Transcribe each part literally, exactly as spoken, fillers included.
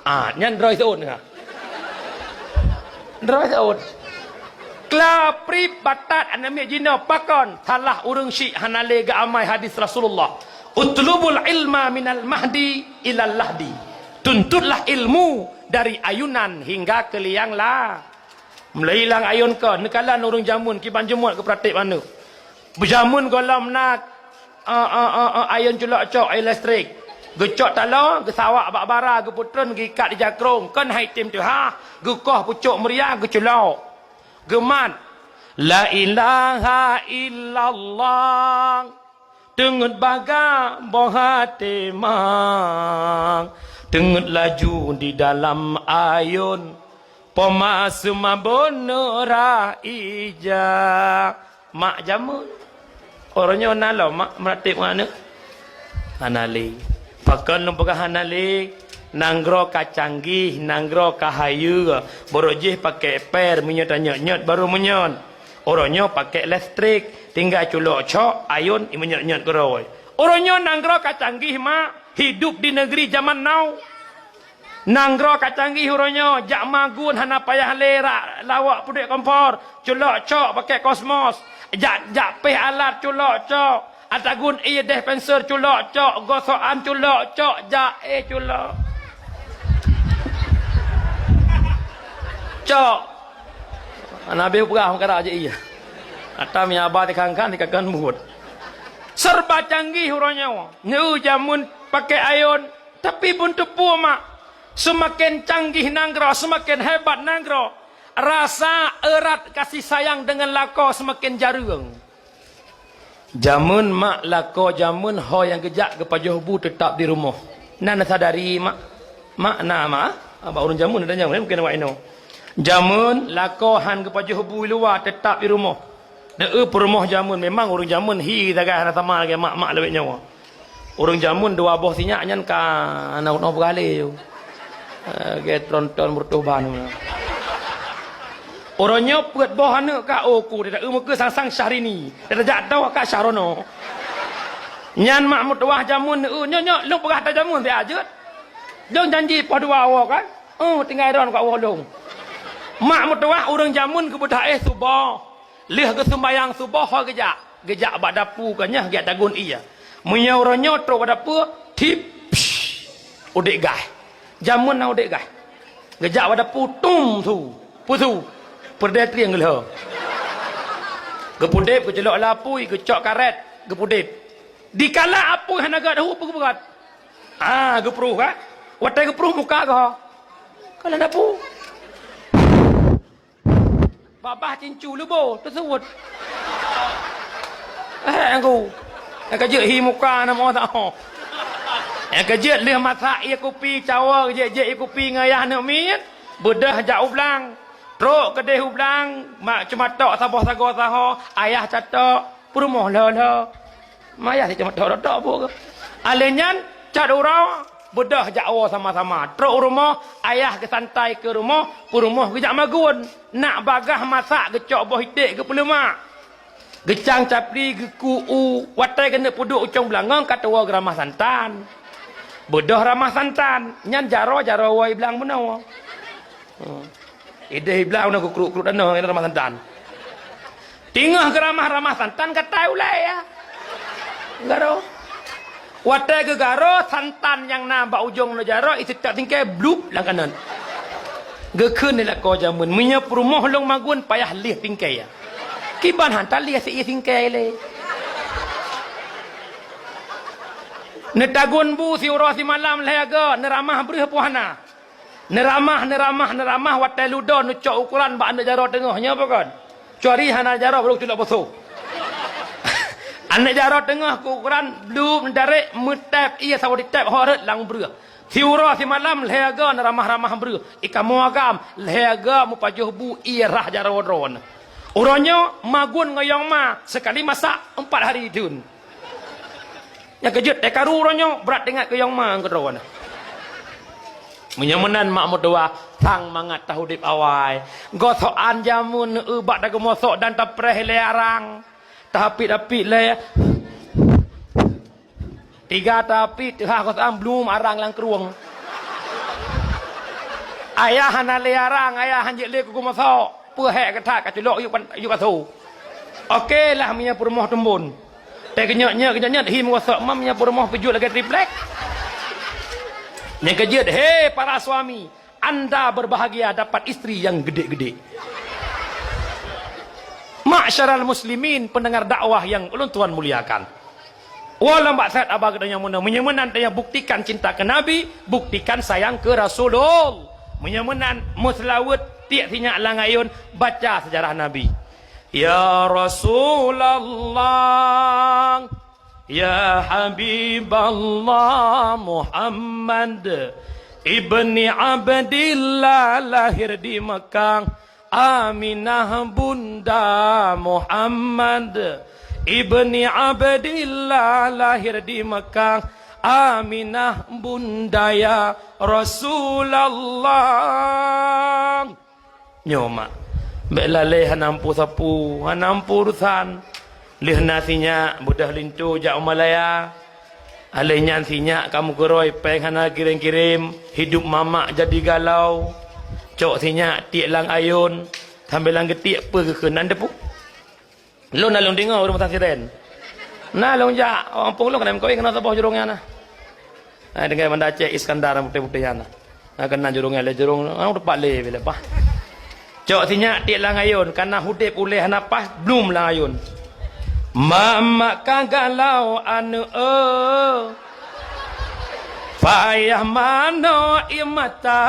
Ah, nyan droe seuôt na. Droe seuôt. Kla prip batat aneuk miet jinoe pakon salah ureuëng syiek hana lé geuamai hadis Rasulullah. "Utlubul ilma minal mahdi ilal lahdi." Tuntutlah ilmu dari ayunan hingga ke liang la. Mulai hilang ayun kon, neukalon ureuëng jameun kiban jeumuet geupratik manök. Beujameun gohlom na, eh, eh, eh, eh, ayun culok cok, ayun listrik. Geucok taloe, geusawak bak bara, geupeutreun, geuikat di jakrong, kon hai tem teuhah, geukoh pucok meuria, geuculok. Geumat, "La ilaha illallah." Teungeut baga boh até mang, teungeut laju di dalam ayun, poma seumabon neurah ija. Mak jameun. Uroe nyoe na lom mak meuratéb ngon aneuk? Hana lé. Pakon lôn peugah hana lé? Nanggroe ka canggih, nanggroe ka hayeue. Barô jih pakai per, meunyoe tanyot-nyot barô meunyoe. Uroe nyoe pakai listrik, tinggai culok cok, ayun, i meunyoe-nyoe keurôi. Uroe nyoe nanggroe ka canggih, mak, hidup di negeri zaman now. Nanggroe ka canggih uroe nyoe, jak magun hana payah lé rak lawok peuduek kompor, culok cok pakai kosmos, jak, jak péh alat culok cok, atagun ié dispenser culok cok, gosokan culok cok, jak éh culok. Cok. Hana habéh peugah meukarak jih iya. Ata mi aba tikhan-khan, tikhan buet. Serba canggih uroe nyoe. Neu jameun pakai ayun, tapi buntut peue mak. Seumaken canggih nanggroe, seumaken hebat nanggroe. Rasa erat kasih sayang deungon lakoe seumaken jareueng. Jameun mak lakoe jameun ho nyang geujak geupajoh bu teutap di rumoh. Na neusadari mak? Mak na mak? Bak ureuëng jameun ada nyang mungken awak inoe. Jameun lakoe han geupajoh bu i luwa teutap di rumoh. Deuh peurumoh jameun memang ureuëng jameun hi sagai hana sama lagée mak-mak lawét nyoe. Ureuëng jameun dua boh sinyak nyan ka na unoe beurale. Lagée tron-tron meurutoh ban. Uroe nyoe peuet boh aneuk ka, oh ku, teuka eu meuke sang-sang Syahrini, teuka jak toh ka Syahrono. Nyan mak meutuwah jameun, eu nyoe nyoe lôn peugah ata jameun siat jeuet. Lôn janji poh dua woe kan? Oh tinggai ron ka woe lôn. Mak meutuwah ureuëng jameun geubeudah éh suboh. Lheueh geusumbayang suboh ho geujak, geujak bak dapu ka nyoe geujak tagun ié. Meunyoe uroe nyoe trok bak dapu, tip, psh, udép gaih. Jameun na udép gaih. Geujak bak dapu, tum, su, pusu, peureudée trieng geulhö. Geupudép, geuculok lam apui, geucok karet, geupudép. Dikala apui hana gét hu, peugeupeugét. Ah, geupruh ka. Watée geupruh muka geuh. Ka lam dapu. Babah cincu leubo teusuwot. Eh, angku. Nyang ka jeuet hi muka na mo tao. Nyang ka jeuet lheueh masak ié kupi cawa, jeuet-jeuet ié kupi ngon ayah aneuk miet, beudôh jak u blang. Trok keudeh u blang, mak cuma tok saboh sagoe saho, ayah catok, peurumoh lho-lho. Mayah si cuma tok-tok bu ke. Alé nyan, cat uroe, beudôh jak woe sama-sama. Trok u rumoh, ayah geusantai keu rumoh, peurumoh geujak magun. Nak bagaih masak geucok boh iték geupeuleumak. Geucang capli geuku u, watée geuneuk peuduek u cong beulangong ka tuwoe geuramah santan. Beudôh ramah santan, nyan jaroe-jaroe woe i blang bunoe. Hmm. Ideh i blang bunoe geukruk-kruk tanoh ngon ramah santan. Teungoh geuramah-ramah santan gatai ulée ya. Garo. Watée geugaro santan nyang na bak ujong neu jaroe, iseutôt singkée blup lam kanan. Geukheun lé lakoe jameun, meunyoe peurumoh lôn magun payah lieh singkée ya. Kiban han talieh si ié singkée lé. Neutagun bu siuroe simalam lhée go, neuramah breuh puhana. Neuramah, neuramah, neuramah, watée ludo neucok ukoran bak aneuk jaroe teungoh, nyoe pakon? Cuari hana jaroe barô culok poso. Aneuk jaroe teungoh keu ukoran blup neudarek meutép ié saboh titép ho rhot lam breuh. Siuroe simalam lhée go neuramah-ramah breuh. I kamoe agam lhée go meupajoh bu ié rhah jaroe droeneuh. Uroe nyoe magun ngon yong ma seukali masak empat hari dun. Nyang keujeuet teukaru uroe nyoe brat teuingat keu yong ma keudroe na. Meunyoe meunan mak meutuwah, sang mangat taudeb awai. Gosokan jameun neuubak tageumosok dan tapreh lé arang. Tahapit-hapit lé. Tiga tahapit teuhah gosokan blum arang lam krueng. Ayah hana lé arang, ayah han jeuet lé keu geumasok. Peue hék gata ka culok yub pan-, yub aso. Oke lah meunyoe peurumoh teumbon. Teukenyot-nyot, kenyot-nyot, hi meuwasok mam meunyoe peurumoh peujeuet lagèe triplek. Nyang keujeuet, he para suami, anda berbahagia dapat istri yang gede-gede. Ma'syaral muslimin, pendengar dakwah yang ulôn tuan muliakan. Wallahu a'lam bak that aba geutanyoe meunan. Meunyoe meunan tanyoe buktikan cinta keu Nabi, buktikan sayang keu Rasulullah. Meunyoe meunan, meuseulaweuet tiek sinyak lam ayôn, baca sejarah Nabi. Ya Rasulullah, ya Habiballah Muhammad ibni Abdillah lahir di Mekah. Aminah bunda Muhammad ibni Abdillah lahir di Mekah. Aminah bunda ya Rasulullah. Nyoe mak, bèk lalée hana ampu sapu, hana ampu urusan. Lheueh na sinyak beudôh linto jak u Malaya. Alèh nyan sinyak ka meukeurôi, péng hana kirém-kirém, hidup mamak jadi galau. Cok sinyak tiek lam ayôn, sambilan geutiek peue geukheun nan deupeu. Lôn na lôn deungö ureueng pasang sirén. Na lôn jak, gampông lôn keuneuk meukawen keunan saboh jurông nyan na. Hai, deungon Banda Aceh Iskandar putéh-putéh nyan na. Na keunan jurông nyan lé jurông, na teumpat lé bilé paih. Cok sinyak tiek lam ayôn, kana udép ulèe hana paih, blum lam ayôn. Mamak ka galau aneuk eu. Payah manoe ié mata.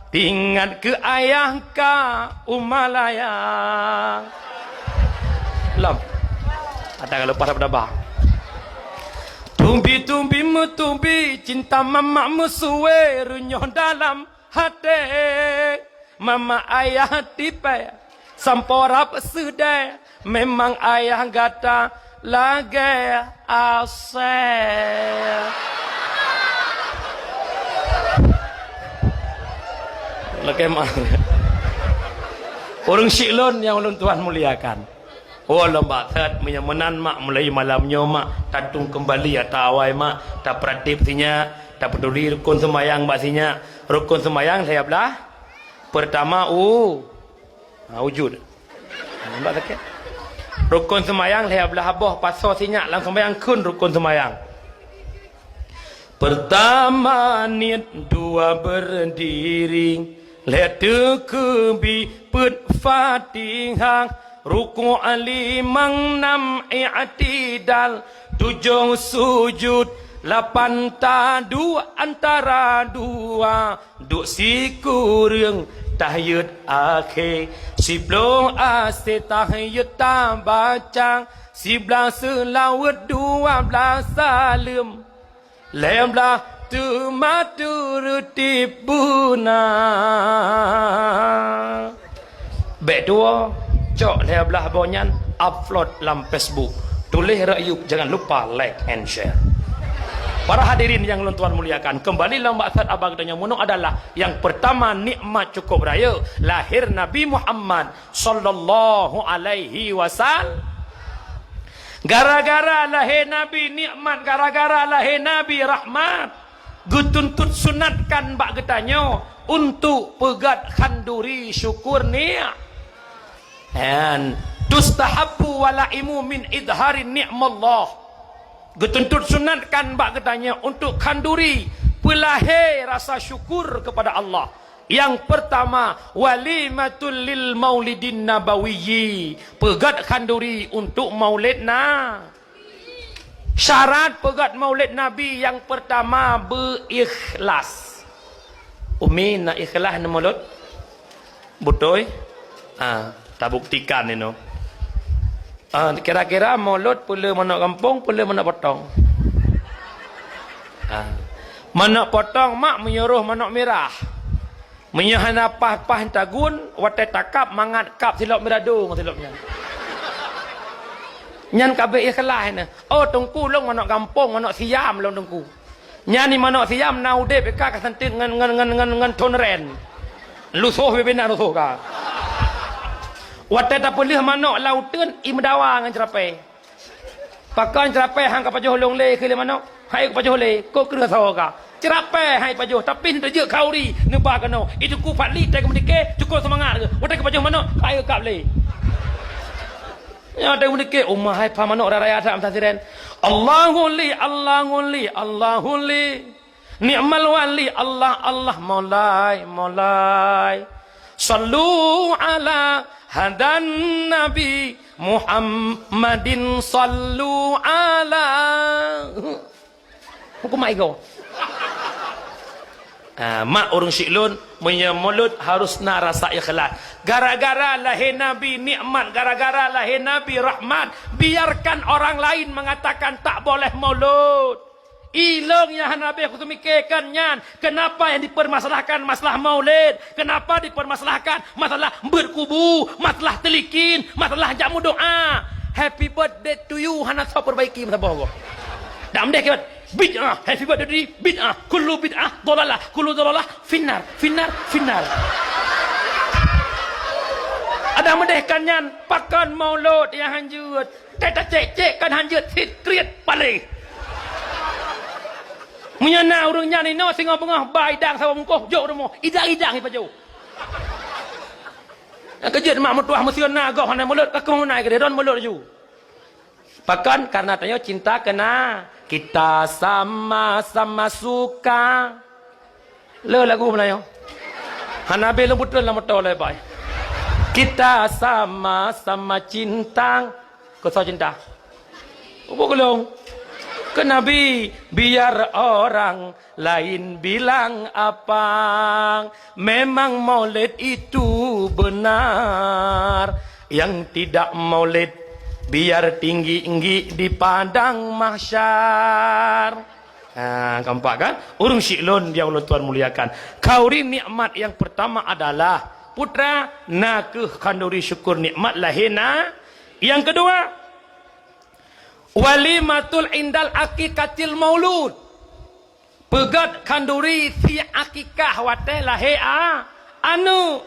Ingat keu ayah ka u Malaya. Lom. Ata ka leupah daba-daba. Tumbi-tumbi meutumbi, cinta mamak meusuwe, reunyoh dalam até. Mamak ayah tipée, sampoe rab seudée. Memang ayah gata lagée asée. Lagée ma-, ureueng syik lôn nyang ulôn tuan muliakan. Oh, lom bak that, meunyoe meunan mak, mulai malam nyoe mak, tatueng keumbali ata awai mak, tapeuratéb sinyak, tapeuturi rukon seumayang bak sinyak. Rukon seumayang lhée blaih. Peurtama u Ha, wujud. Ha, nampak sakét? Rukon seumayang lhée blaih boh, pasoe sinyak lam seumayang kheun rukon seumayang. Peurtama niet, dua berdiri, lhée teukeubi peuet Fatihah, rukuk limong, nam i'tidal, tujoh sujud, lapan taduek antara dua. Duek sikureueng tahiyat akhé, siploh asoe tahiyat tabaca, siblaih seulaweuet, dua blaih saleuem, lhée blaih teuma teureutib beuna. Bék tuwoe, cok lhée blaih boh nyan, upload lam Facebook. Tuléh reuyueb, jangan lupa like and share. Para hadirin nyang lôn tuan muliakan, keumbali lam maksud abang geutanyoe meunoe adalah nyang peurtama nikmat cukup rayeuk, lahé Nabi Muhammad sallallahu alaihi wasal-, gara-gara lahé Nabi nikmat, gara-gara lahé Nabi rahmat. Geutuntot sunatkan bak geutanyoe untuk peugét khanduri syukur ni-, an, tustahabbu walaimu min idhari ni'mallah. Geutuntot sunatkan bak geutanyoe untuk khanduri peulahé rasa syukur kepada Allah. Nyang peurtama, walimatul lil maulidin nabawiyyi, peugét khanduri untuk maulid na-, Syarat peugét maulid Nabi nyang peurtama beuikhlas. Umi na ikhlas neumulod? Beutôi? Ah, tabuktikan inoe. Ah, kira-kira mulod peue le manok gampông, peue le manok potong? Ah. Manok potong mak meunyoe roh manok mirah. Meunyoe hana paih-paih tagun, watée takab mangat kab silop mirado ngon silop nyan. Nyan ka bék ikhlas nyan. Oh, teungku, lôn manok gampông, manok siam lôn teungku. Nyan ni manok siam na udeb ka, ka seunteuek ngon, ngon, ngon, ngon, ngon thon ren. Lusoh bibina lusoh ka. Watée tapeuleueh manok lam uteuen, imeudawa ngon ceurapée. Pakon ceurapée han ka pajoh lôn lé keu lé manok? Hai ka pajoh lé, kok kreueh sawoe ka. Ceurapée hai pajoh, tapi neuteujeuk khauri neuba keunoe. Itu ku Fadli teuka meudike, cukôp seumangat geuh. Watée geupajoh manok, ka ayo kap lé. Nyan watée geumeudike, uma hai pha manok raya that meusajan siren. Allahu li, Allahu li, Allahu li. Ni'mal wali, Allah, Allah, maulai, maulai. Sallu ala hadan nabi Muhammadin, sallu ala. Hukum mak igo. Ah, mak ureuëng syiek lôn, meunyoe mulod harus na rasa ikhlas. Gara-gara lahé Nabi nikmat, gara-gara lahé Nabi rahmat, biarkan orang lain mengatakan tak boleh maulud. Ilong nyang hana habéh kuteumikirkan nyan, kenapa yang dipermasalahkan masalah maulid? Kenapa dipermasalahkan masalah beuet kubu, masalah teulikin, masalah jak meudoa? Happy birthday to you hana soe perbaiki meusaboh goh. Dak meudah kiban bid'ah, happy birthday to you, bid'ah, kullu bid'ah dolalah, kullu dolalah finnar, finnar, finnar. Adak meudah kan nyan pakon maulud nyang hanjeuet. Tét tacék-cék kan hanjeuet sit kriet paléh. Meunyoe na ureuëng nyan inoe singoh beungoh ba idang saboh bungkôh jok rumoh, idang-idang ipajoh. Nyang keujeuet mak meutuah meuseuen na goh hana mulod, ka keuh meunai keudeh don mulod laju. Pakon? Karena tanyoe cinta keu na. Kita sama-sama suka. Le lagu Melayu. Hana habéh lôn putôh lam moto le bai. Kita sama-sama cinta. Keu soe cinta? Ubak geulong. Keu Nabi, biar orang lain bilang apa. Memang maulid itu benar. Yang tidak maulid, biar tinggi-tinggi di padang mahsyar. Ha, keempat kan? Ureuëng syiek lôn nyang ulôn tuan muliakan. Khauri nikmat yang pertama adalah, putra, na kheueh khanduri syukur nikmat lahé na. Yang kedua, walimatul indal aqiqatil maulud. Peugét khanduri sie akikah watée lahé a-, aneuëk.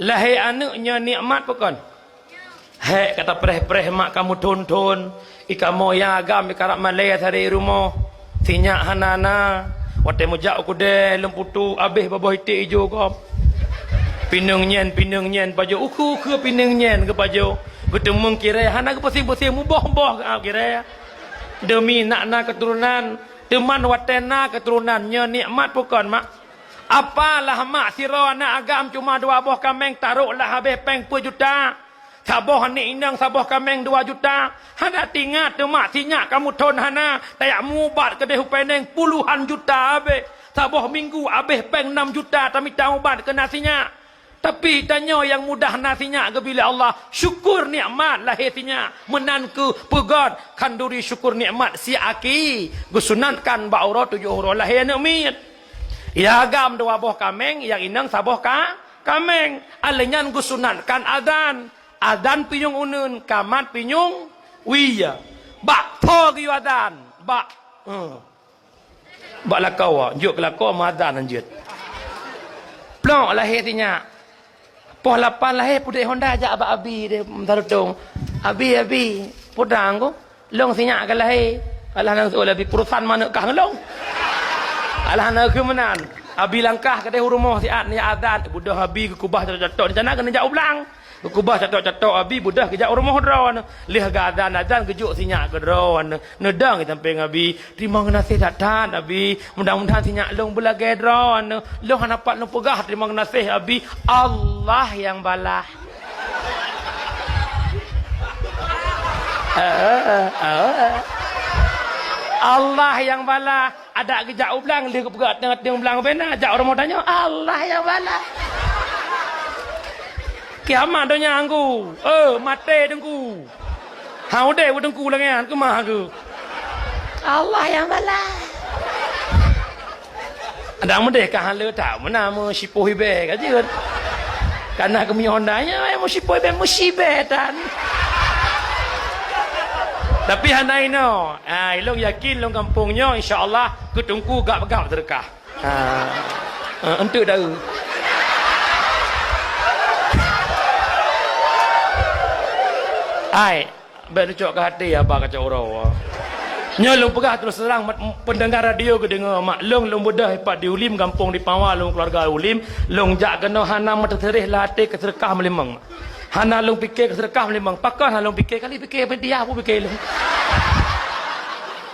Lahé aneuëk nyoe nikmat pakon? Hék ka tapreh-preh mak kamoe thon-thon, i kamoe nyang agam i karab malée sabe i rumoh. Sinyak hana na. Watée meujak u keudée lôn putôh, abéh babah iték ijo gob. Pineung nyan, pineung nyan pajoh, ukheue-ukheue pineung nyan geupajoh. Geuteumeung kirée hana geupeusieng-peusieng, muboh-boh geuab kirée. Deumi nak na keuturonan, teuma watée na keuturonan nyoe nikmat pakon mak? Apalah mak sidroe aneuëk agam cuma dua boh kaméng taroklah habéh péng peuet juta. Saboh aneuk inong saboh kaméng dua juta. Hana teuingat teuma sinyak kamoe thon hana, tajak mubat keudeh u Peneng puluhan juta habéh. Saboh minggu habéh péng nam juta tamita mubat keu na sinyak. Tapi tanyoe nyang mudah na sinyak geubri lé Allah, syukur nikmat lahé sinyak. Meunan kheueh peugét khanduri syukur nikmat sie aki geusunatkan bak uroe tujoh uroe lahé aneuëk miet. Nyang agam dua boh kaméng, nyang inong saboh ka-, kaméng. Alèh nyan geusunatkan azan. Azan pinyueng uneuen, kamat pinyueng wie. Bak tho geuyue azan, bak, eh, bak lakoe, jeuet keu lakoe meuazan hanjeuet. Plok lahé sinyak. Poh lapan lahé pudek honda jak bak abi di Meusareutong. "Abi, abi, peue dang ku? Lôn sinyak ka lahé." Alah nan seuôt abi, "Peurusan manök kah ngon lôn?" Alah na keuh meunan. Abi langkah keudeh u rumoh siat nyan azan, beudôh abi geukeubah catok-catok, rencana keuneuk jak u blang. Geukeubah catok-catok abi beudôh geujak u rumoh droeneuh. Lheueh geuazan-azan geujok sinyak keu droeneuh. Neudong i sampéng abi, "Teurimong geunaséh that-that, Abi. Mudah-mudahan sinyak lôn beulagèe droeneuh. Lôn hana pat lôn peugah teurimong geunaséh, Abi. Allah nyang balah." Allah nyang balah. Adak geujak u blang, lheueh geupeugah teungoh-teungoh blang bena, jak u rumoh tanyoe, "Allah nyang balah." Kiamat donya anggu. Eh, maté teungku. Ha udeb u teungku lagèe nyan keumah keuh. Allah nyang balah. Adak meudeh ka haleue that meunan meusipoh ibèe ka jeuet. Kana keumeunyoe honda nyan meusipoh ibèe, meusibèe tan. Tapi hana inoe. Ah, ilôn yakin lôn gampông nyoe insya Allah keu teungku gab-gab seudeukah. Ha. Ha, enteuk daeu. Ai, bèk neucok keu até haba kacok uroe. Nyoe lôn peugah terus terang, mat-, pendengar radio geudeungoe, mak. Lôn, lôn beudôh pat di Ulim, gampông di Pawa, lôn keuluwarga Ulim. Lôn jak keunoe hana meuteuseuréh lam até keuseudeukah meulimong. Hana lôn pike keuseudeukah meulimong. Pakon hana lôn pike? Kali pike media, peue pike lôn?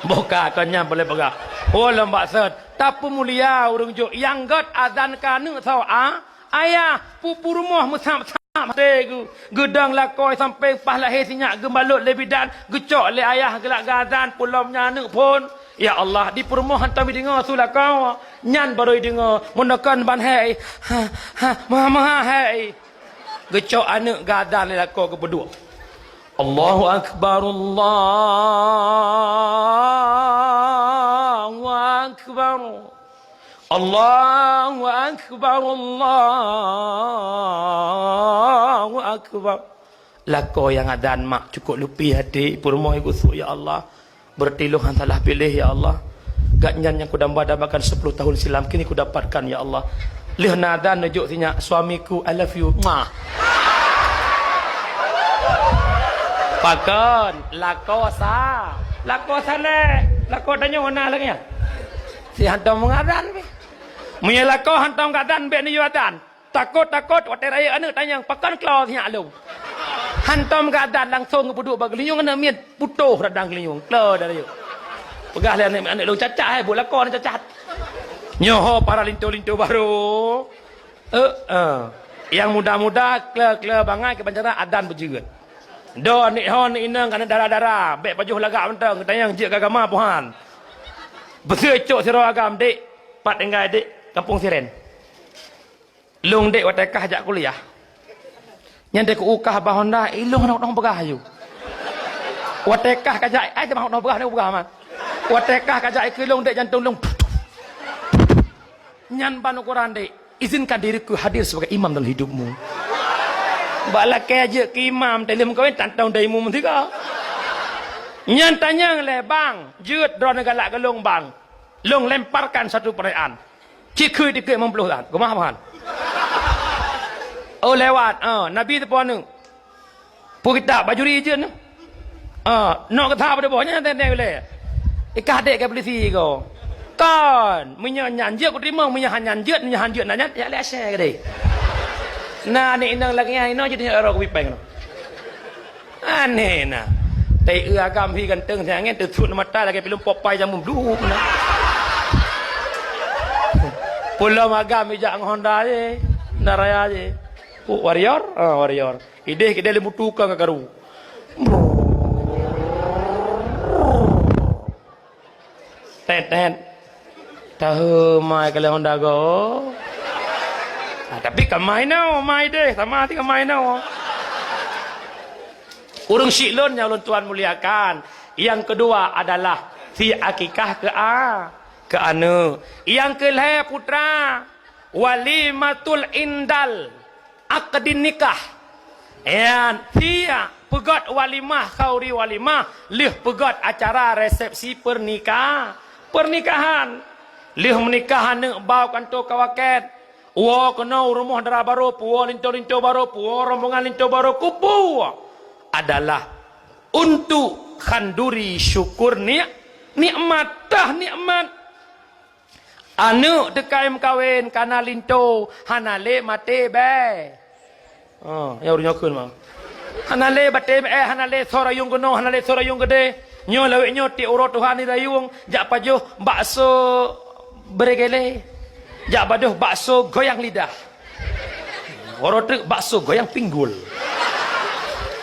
Buka kon nyan boleh peugah. Oh, lôn maksud, tapeumulia ureuëng jok nyang gét azan keu aneuk soe, a? Ayah, pu-, peurumoh meusab-sab até geu-, geudong lakoe sampoe paih lahé sinyak geubalot lé bidan, geucok lé ayah geulak geuazan, peulom nyan aneuk phon. Ya Allah, di peurumoh hantom jideungoe su lakoe. Nyan barô jideungoe, meunoe kon ban hai. Ha, ha, maha-maha hai. Geucok aneuk geuazan lé lakoe geupeuduek. Allahu Akbar, Allahu Akbar. Allahu Akbar, Allahu Akbar. Lakoe nyang azan mak cukôp leupie até, peurumoh geusu, ya Allah. Berarti lôn han salah piléh, ya Allah. Gobnyan nyang kudamba-dambakan sepuluh tahun silam, kini kudapatkan, ya Allah. Lheueh na azan neujok sinyak, "Suamiku, I love you." Mwah. Pakon? Lakoe sa-, lakoe saleh. Lakoe tanyoe na lagée nyan. Si hantom meungazan pih. Meunyoe lakoe hantom geuazan, bék neuyue azan. Takot-takot, watée rayeuk aneuk tanyong, "Pakon klo sinyak lôn?" Hantom geuazan, langsong geupeuduek bak geulinyueng aneuk miet, putôh radang geulinyueng, klo dah rayeuk. Peugah lé aneuk, "Aneuk lôn cacat, hai, buet lakoe aneuk cacat." Nyoe ho para linto-linto barô. Eh, eh. Nyang muda-muda, kle-kle bangai keu bancara adan beujeuet. Do aneuk ho aneuk inong kana dara-dara, bék pajoh lagak mantong, geutanyong jeuet keu agama pohan. Beuseucok sidroe agam, "Dek, pat tinggai dek?" "Kampung Siren." "Lôn dek watée kah jak kuliah, nyan dek keu kah ba honda, ilôn hana peugah aju. Watée kah ka jak, ai teuma hana peugah, hana peugah mah. Watée kah ka jak keu lôn dek, jantong lôn. Nyan ban ukuran dek, izinkan diriku hadir sebagai imam dalam hidupmu." Bak lakée jeuet keu imam, teuh lheueh meukawen tantong daimu meusigoe. Nyan tanyong lé, "Bang, jeuet droeneuh galak keu lôn, Bang. Lôn lemparkan satu pertanyaan." Cit kheun dikeue limong ploh that. Keumah pahan. Oh, lewat. Ah, Nabi teupeue aneuk. Peue kitab bajuri jeuet nyoe. Ah, nok keu that pada boh nyan teuntée ulée. Ikah dek ke polisi ko. Kon, meunyoe nyan jeuet kuteurimong, meunyoe han nyan jeuet, meunyoe han jeuet na nyan, jak lé asai keudeh. Na aneuk inong lagée nyan, inoe jeuet nyoe aro kubipeng nyoe. Aneh na. Tai eu agam hi ganteng siangén teusuet mata lagée filem Popeye jameun blup na. Peulom agam ijak ngon Honda je. Honda Raya je. Oh, Warrior? Ah, Warrior. Ideh kideh lé mutu ka karu. Tet, tet. Tahu mai kalian Honda go. Ah, tapi kamai nau, mai deh, sama hati kamai nau. Ureuëng syiek lôn nyang lôn tuan muliakan. Yang kedua adalah si akikah ke a, ke aneuk. Yang kelhée putra, walimatul indal akdin nikah. Yan, siap peugét walimah, khauri walimah, lheueh peugét acara resepsi pernika-, pernikahan. Lheueh meunikah aneuk bau kantô kawakét. Woe keunoe rumoh dara barô, puwoe linto-linto barô, puwoe rombongan linto barô, kupu adalah untuk khanduri syukur ni-, nikmat, tah nikmat. Aneuk teuka meukawen, kana linto, hana lé maté bée. Oh, ya ureuëng nyoe kheun, Mang. Hana lé maté bée, hana lé soe rayong keunoe, hana lé soe rayong keudeh. Nyoe lawét nyoe tiek uroe Tuhan di rayong, jak pajoh bakso beregele. Jak pajoh bakso goyang lidah. Uroe treuk bakso goyang pinggul.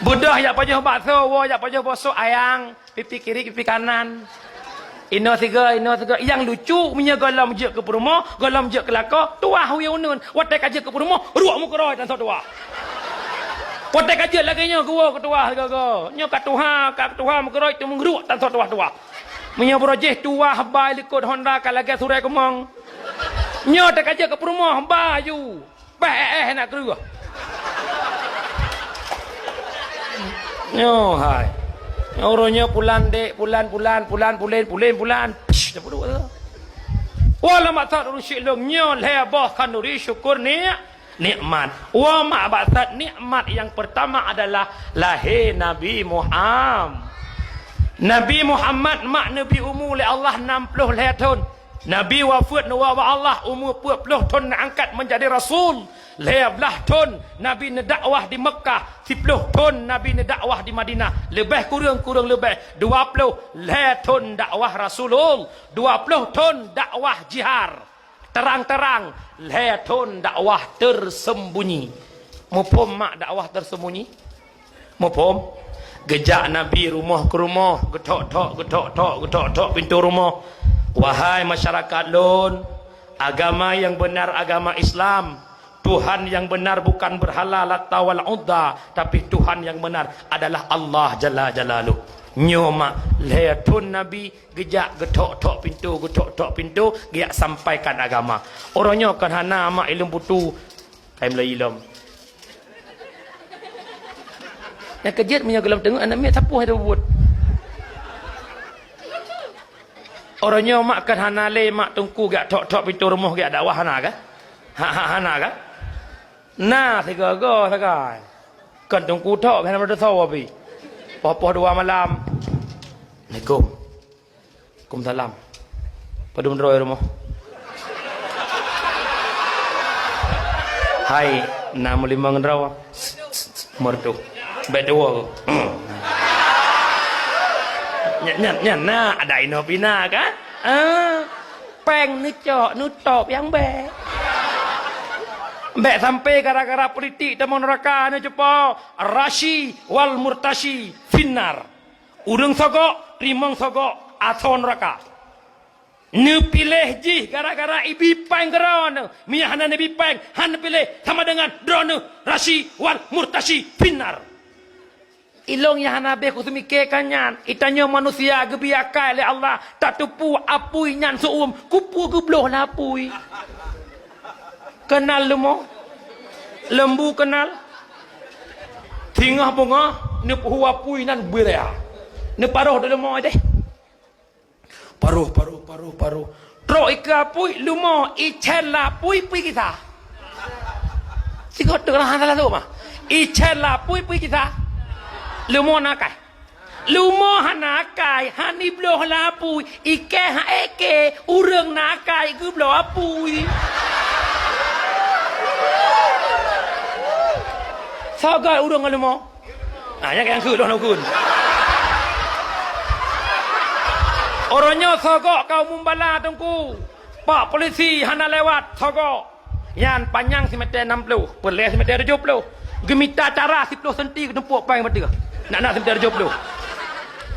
Beudôh jak pajoh bakso, woe jak pajoh bakso ayang. Pipi kiri, pipi kanan. Inoe sigoe, inoe sigoe. Nyang lucu, meunyoe gohlom jeuet keu peurumoh, gohlom jeuet keu lakoe, tuwah wie uneuen. Watée ka jeuet keu peurumoh, ruek meukeurôi tan soe tuwah. Watée ka jeuet lagée nyoe, geuwoe keu tuwah sigoe-goe. Nyoe ka tuha, ka tuha meukeurôi, teuma ruek tan soe tuwah-tuwah. Meunyoe beurojéh tuwah, ba likot Honda ka lagée surée keumong. Nyoe teuka jeuet keu peurumoh, ba aju. Bah, eh, eh, nak keureueh. Nyoe hai. Nyoe uroe nyoe pulan dek, pulan, pulan, pulan, pulen, pulen, pulan. Psh, dah puduk tu. Wala maksud ureuëng syiek lôn nyoe lhée boh khanduri syukur ni-, nikmat. Wa ma maksud nikmat yang pertama adalah lahé Nabi Muhammad. Nabi Muhammad mak neubri umu lé Allah nam ploh lhée thon. Nabi wafeuet neuwoe bak Allah umu peuet ploh thon neuangkat meujadi rasul. Lhée blaih thon Nabi neudakwah di Meukah, siploh thon Nabi neudakwah di Madinah. Leubeh kureueng, kureueng leubeh dua ploh lhée thon dakwah rasulul, dua ploh thon dakwah jihar. Terang-terang, lhée thon dakwah tersembunyi. Muphom mak dakwah tersembunyi? Muphom? Geujak Nabi rumoh keu rumoh, geuthok-thok, geuthok-thok, geuthok-thok pintoe rumoh. Wahai masyarakat lôn, agama nyang beunar agama Islam. Tuhan nyang beunar bukan beurhala Lata wal Uzza, tapi Tuhan nyang beunar adalah Allah Jalla Jalaluh. Nyoe mak lhée thon Nabi geujak geuthok-thok pintoe, geuthok-thok pintoe, geujak sampaikan agama. Uroe nyoe kon hana mak ileuem butu, kai meulayi lom. Nyang keujeuet meunyoe gohlom teungeut aneuk miet sapoh ada bubuet. Uroe nyoe mak kon hana lé mak teungku geujak thok-thok pintoe rumoh geujak dakwah hana kah? Ha, ha, hana kah? Na sigoe-goe sagai. Kon teungku thok, hana meudeusa wabi. Poh-poh dua malam. Assalamualaikum. Waalaikumsalam. Padum droe rumoh? Hai, na meulimong droe. Merdu. Bèk dua. Nyan, nyan, nyan, na ada inoe pina kan? Ah. Péng neucok, neutôp nyang bèk. Bèk sampai gara-gara politik tamong neuraka neucupa, rashi wal murtashi finnar. Ureueng sogok, rimong sogok, asoe neuraka. Neupiléh jih gara-gara ibi péng keu droeneuh, meunyo hana neubi péng, hana neupiléh sama dengan droeneuh rashi wal murtashi finnar. Ilôn nyang hana habéh kuseumike ka nyan, itanyoe manusia geubri akai lé Allah, tateupeue apui nyan seu-uem, kupeue geubloh lé apui. Keunal leumo? Leumbu keunal? Singoh beungoh neupeuhu apui nyan beurea. Neuparoh di leumo deh. Paroh, paroh, paroh, paroh. Trok ikeue apui, leumo icén lapui pui gisa. Sigoe teuk lah hana laju mah. Icén lapui pui gisa. Leumo na akai. Leumo hana akai, han ibloh lapui. Ikée ha éke, ureueng na akai geubloh apui. Sagai ureueng ngon leumo. Ah, nyan nyang keu lôn ukun. Uroe nyoe sogok ka umum bala teungku. Pak polisi hana lewat sogok. Nyan panyang simètè nam ploh, peuleh simètè tujoh ploh. Geumita cara siploh senti geutumpok péng beuteuh. Nak na simètè tujoh ploh.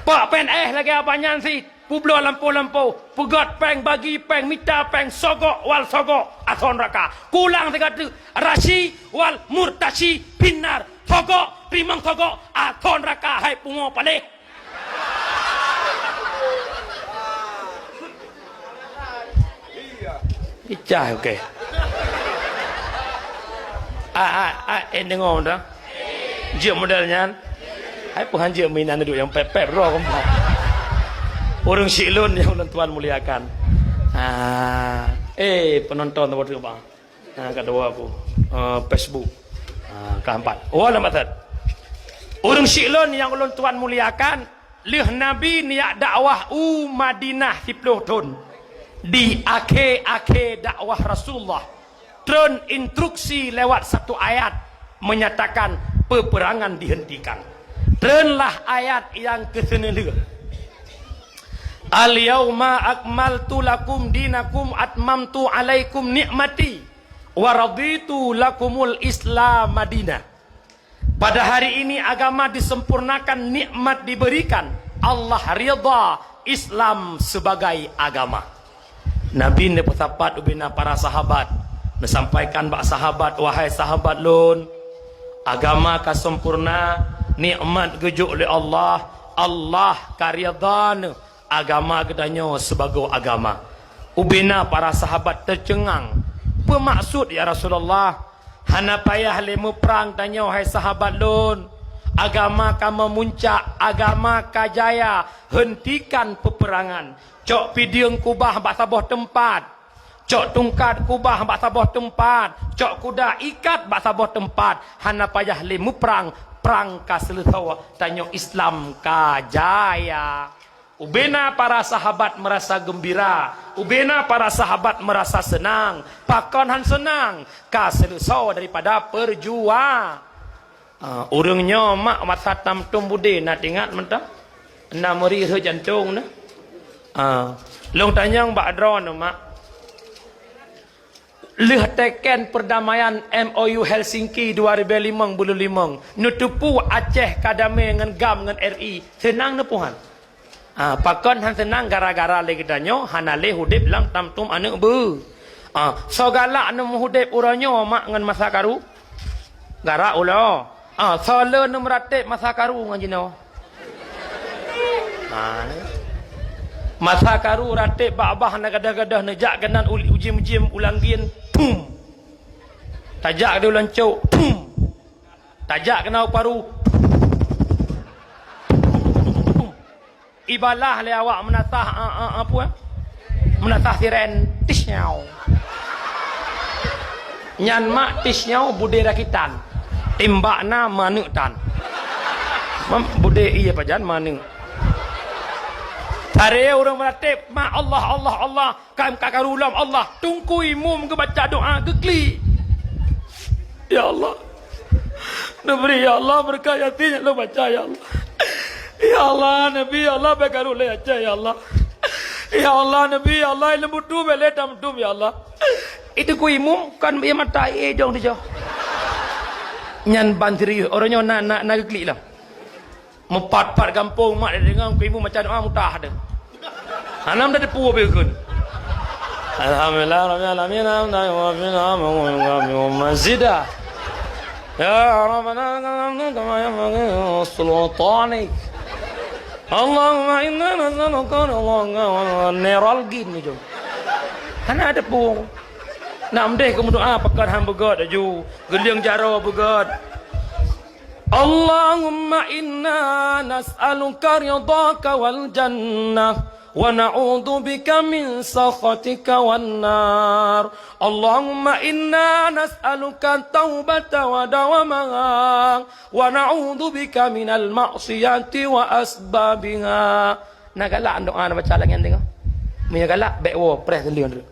Pak P N S lagèe abah nyan sit. Peubloe lampôh-lampôh, peugöt péng, bagi péng, mita péng, sogok wal sogok, asoe neuraka. Kulang sigoe teuk, rashi wal murtashi finnar, sogok, teurimong sogok, asoe neuraka, hai pungo paléh. Picah, oke. Ah, ah, ah, eh, deungoe dah. Jeuet model nyan. Hai peuhan jeuet meuinan duek nyang pép-pép droe keumpat. Ureueng syiek lôn nyang ulôn tuan muliakan. Ah, eh, penonton teuh bang. Ah, ka dua aku. Ah, Facebook. Ah, ka empat. Oh, lambat that. Ureueng syiek lôn nyang ulôn tuan muliakan, lheueh Nabi neujak dakwah u Madinah siploh thon. Di akhé-akhé dakwah Rasulullah, treun instruksi lewat satu ayat menyatakan peperangan dihentikan. Treunlah ayat nyang keuseuneulheueh. "Al-yauma akmaltu lakum dinakum atmamtu alaikum ni'mati wa raditu lakumul Islam madina." Pada hari ini agama disempurnakan, nikmat diberikan, Allah ridha Islam sebagai agama. Nabi neupeusapat ubena para sahabat, neusampaikan bak sahabat, "Wahai sahabat lôn, agama ka sempurna, nikmat geujok lé Allah, Allah ka ridha neuh agama geutanyoe sibagoe agama." Ubena para sahabat teuceungang, "Peue maksud, ya Rasulullah?" "Hana payah lé meuprang tanyoe, hai sahabat lôn. Agama ka meumuncak, agama ka jaya, heuntikan peuperangan. Cok pideung kubah bak saboh teumpat, cok tungkat kubah bak saboh teumpat, cok kuda ikat bak saboh teumpat, hana payah lé meuprang, Prang ka seuleusoe, tanyoe Islam ka jaya. Ubena para sahabat merasa gembira, ubena para sahabat merasa senang. Pakon han senang? Ka seuleusoe daripada perjuangan. Ah, ureuëng nyoe mak masa tam-tum budé na teuingat mantong. Na meuri rhot jantong na. Ah, lôn tanyong bak droeneuh mak. Lheueh teken perdamaian M O U Helsinki dua ribu limong buleuen limong, neuteupeue Aceh ka damé ngon GAM ngon R I, seunang neupeuhan? Ah, pakon han seunang? Gara-gara lé geutanyoe hana lé udeb lam tam-tum aneuëk beu. Ah, soe galak neumeuudeb uroe nyoe mak ngon masa karu? Gara ulo. Ah, soe le neumeuratéb masa karu ngon jinoe? Ah, masa karu ratéb bak babah na gadôh-gadôh neujak keunan u-, ujiem-ujiem u Langgien, pum. Tajak di Uloncok, pum. Tajak keunan u Paru. Ibalah lé awak meunasah, a, a, apa, eh? Meunasah siren, tisnyau. Nyan mak tisnyau budé rakitan. Timbak na maneuëk tan. Mam, budé iya pajan maneuëk. Tare ureuëng meuratéb, mak Allah, Allah, Allah. Ka, ka karu lom Allah, teungku imum geubaca doa geuklik. Ya Allah. Neubri ya Allah, beureukat Yasin nyang lôn baca ya Allah. Ya Allah, Nabi ya Allah, bèk karu lé Aceh ya Allah. Ya Allah, Nabi ya Allah, ileuem butu bèk lé tam-tum ya Allah. Itu ku imum kan ia mata idong tu. Nyan ban serius, orang nyoe na, na, na geuklik lah. Meupat-pat gampông mak deungoe ku imum baca doa mutah deh. Hana meuteupeu beukun. Alhamdulillah rabbil alamin, hamdan yuwafi ni'amahu wa yukafi mazidah. Ya Rabbana lakal hamdu kama yanbaghi li sultanik. Allahumma inna nas'aluka ridhaka wa neuralgin itu. Hana teupeu. Nak meudoa keu meudoa pakon han beugöt laju. Geulieng jaroe beugöt. Allahumma inna nas'aluka ridhaka wal jannah, wa na'udzubika min sakhatika wan nar. Allahumma inna nas'aluka taubata wa dawamaha, wa na'udzubika minal ma'siyati wa asbabiha. Na galak doa na baca lagée nyan deungoe. Meunyoe galak, bék woe, preh seuleueng teuk.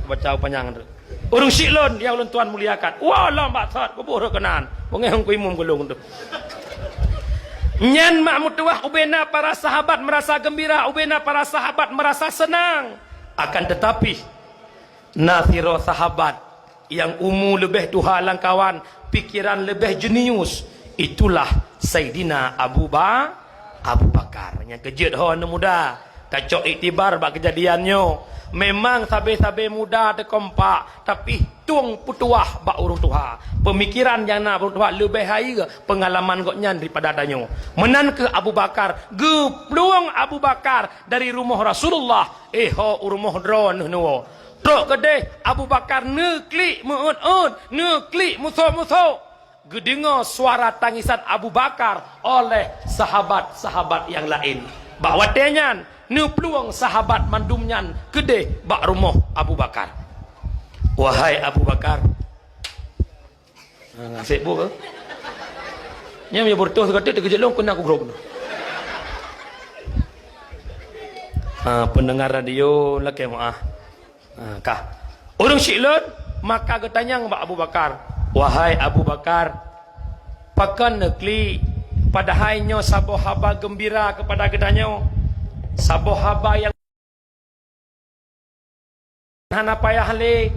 Baca panyang teuk. Ureuëng syiek lôn nyang ulôn tuan muliakan. Woe lom bak sot, kuboh rot keunan. Beungéh ku imum gulong tu. Nyan mak meutuwah ubena para sahabat merasa gembira, ubena para sahabat merasa senang. Akan tetapi, na sidroe sahabat nyang umu leubeh tuha lam kawan, pikeran leubeh jenius, itulah Saidina Abu Ba-, Abu Bakar. Nyang keujeuet ho aneuk muda, tacok iktibar bak keujadian nyoe. Memang sabe-sabe muda teukompak, tapi tueng peutuwah bak ureuëng tuha. Pemikiran nyang na ureuëng tuha leubeh hayeue pengalaman gobnyan daripada tanyoe. Meunan keuh Abu Bakar, geuplueng Abu Bakar dari rumoh Rasulullah, eh ho u rumoh droeneuh neuwoe. Trok keudeh Abu Bakar neuklik meuôt-ôt, neuklik musôk-musôk. Geudeungoe suara tangisan Abu Bakar oleh sahabat-sahabat nyang laén. Bak watée nyan, neuplueng sahabat mandum nyan keudeh bak rumoh Abu Bakar. "Wahai Abu Bakar," Ha, sek bu ke? Nyan meunyoe beureutoh sigoe teuk teukeujot lôn keunan kugrob. Ha, peundengar radio lakée meuáh. Ha, kah. Ureuëng syiek lôn maka geutanyong bak Abu Bakar, "Wahai Abu Bakar, pakon neuklik, padahai nyoe saboh haba geumbira keupada geutanyoe, saboh haba nyang hana payah lé.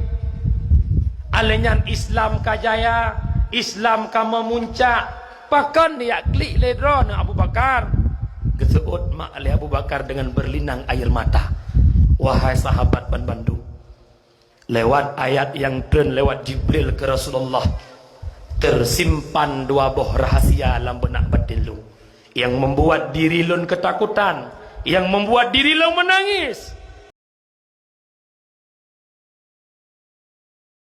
Alèh nyan Islam ka jaya, Islam ka meumuncak. Pakon neujak klik lé droeneuh Abu Bakar?" Geuseuôt mak lé Abu Bakar deungon beurlinang air mata, "Wahai sahabat ban bandum, lewat ayat nyang treun lewat Jibril keu Rasulullah, teusimpan dua boh rahasia lam beunak batin lôn, nyang membuat diri lôn keutakutan, nyang membuat diri lôn meunangis.